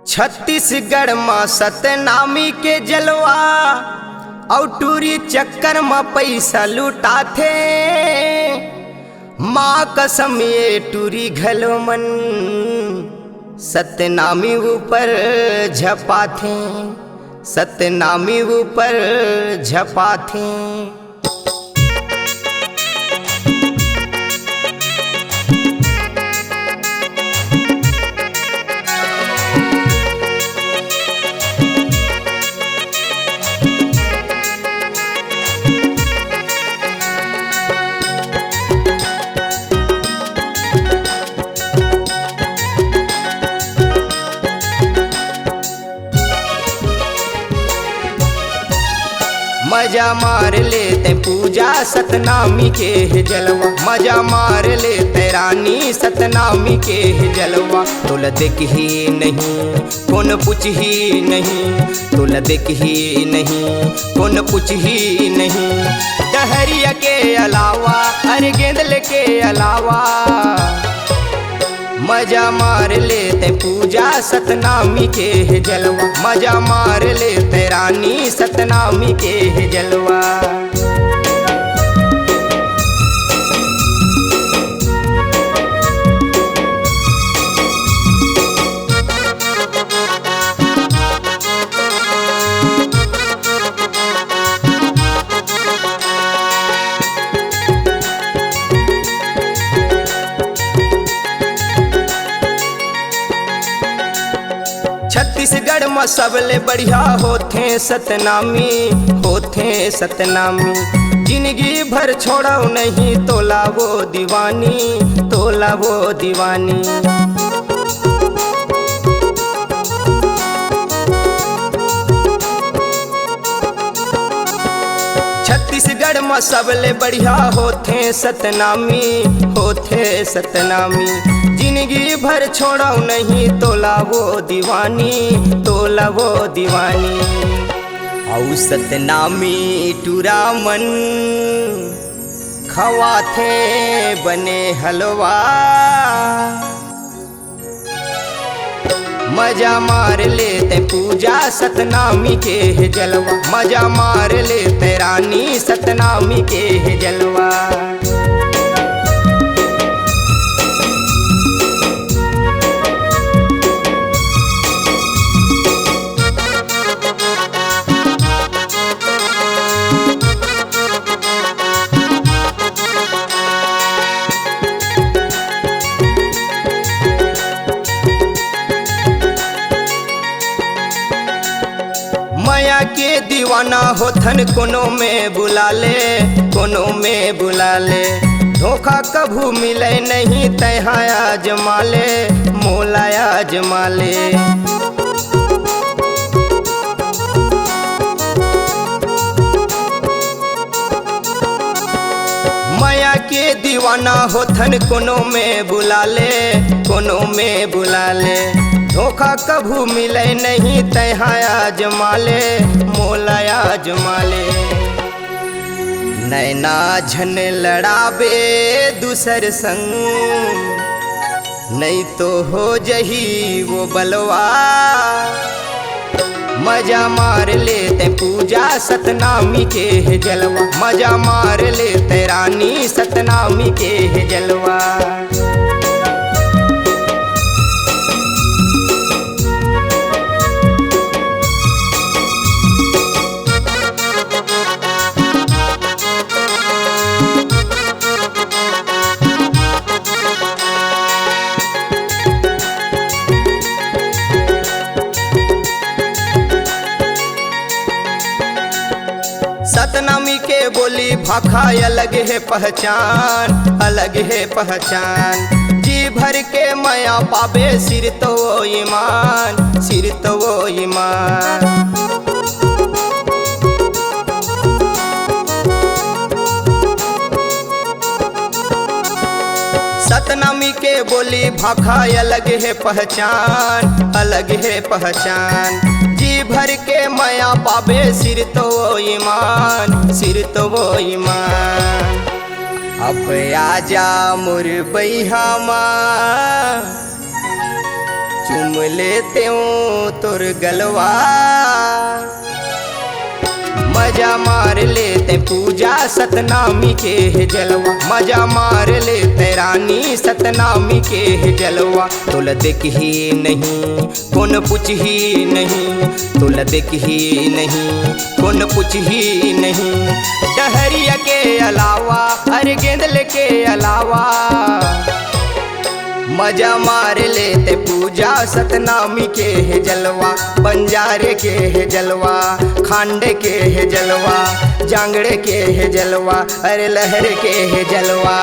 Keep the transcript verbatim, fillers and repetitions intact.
छत्तीसगढ़ म सतनामी के जलवा, अउ टूरी चक्कर म पइसा लुटाथे। माँ कसम ये टूरी घलो मन सतनामी ऊपर झपाथे, सतनामी ऊपर झपाथे। मजा मार ले तैं पूजा सतनामी के हे जलवा, मजा मार ले तैं रानी सतनामी के हे जलवा। तोला देखही नहीं कोन पूछही नहीं, तोला देखही नहीं कोन पूछही नहीं। डहरिया के अलावा, अरे गेंदले के अलावा, मजा मार ले तैं पूजा सतनामी के हे जलवा, मजा मार ले तैं रानी सतनामी के हे जलवा। छत्तीसगढ़ म सबले बढ़िया होथे सतनामी, होथे सतनामी। जिंदगी भर छोड़व नहीं तोला वो दीवानी, तोला वो दीवानी। छत्तीसगढ़ म सबले बढ़िया होथे सतनामी, होथे सतनामी। जिंदगी भर छोड़व नहीं तोला वो दीवानी, तोला वो दीवानी। अउ सतनामी टूरा मन खवाथे बने हलवा। मजा मार ले तैं पूजा सतनामी के हे जलवा, मजा मार ले तैं रानी सतनामी के हे जलवा। मया के दीवाना होथन कोनो में बुला ले, कोनो में बुला ले। धोखा कभू मिले नहीं तैं हा आजमा ले, मोला आजमा ले। मया के दीवाना होथन कोनो में बुला ले, कोनो में बुला ले। धोखा कभू मिले नहीं तैं हा आजमा ले, मोला आजमा ले। नैना झन लड़ाबे दूसर संग, नहीं तो हो जही वो बलवा। मजा मार ले तैं पूजा सतनामी के हे जलवा, मजा मार ले तैं रानी सतनामी के हे जलवा। सतनामी के बोली भाखा अलग हे पहचान, अलग हे पहचान। जी भर के मया पाबे सिर तो ईमान, सिर तो ईमान। सतनामी के बोली भाखा अलग हे पहचान, अलग हे पहचान। जी भर के मया पाबे सिर तो ईमान, सिर तो ईमान। अब आजा मोर बइहा मा, चूम लेतेंव तोर गलवा, मजा मार लेतेंव पूजा सतनामी के हे जलवा, मजा मार लेतेंव रानी सतनामी के हे जलवा। तोला देखही नहीं, कोन पूछही नहीं, तोला देखही नहीं, कोन पूछही नहीं। डहरिया के अलावा, अरे गेंदले के अलावा, मजा मार लेतेंव पूजा सतनामी के हे जलवा, बंजारे के हे जलवा, खांडे के हे जलवा, जांगड़े के हे जलवा, अरे लहर के हे जलवा।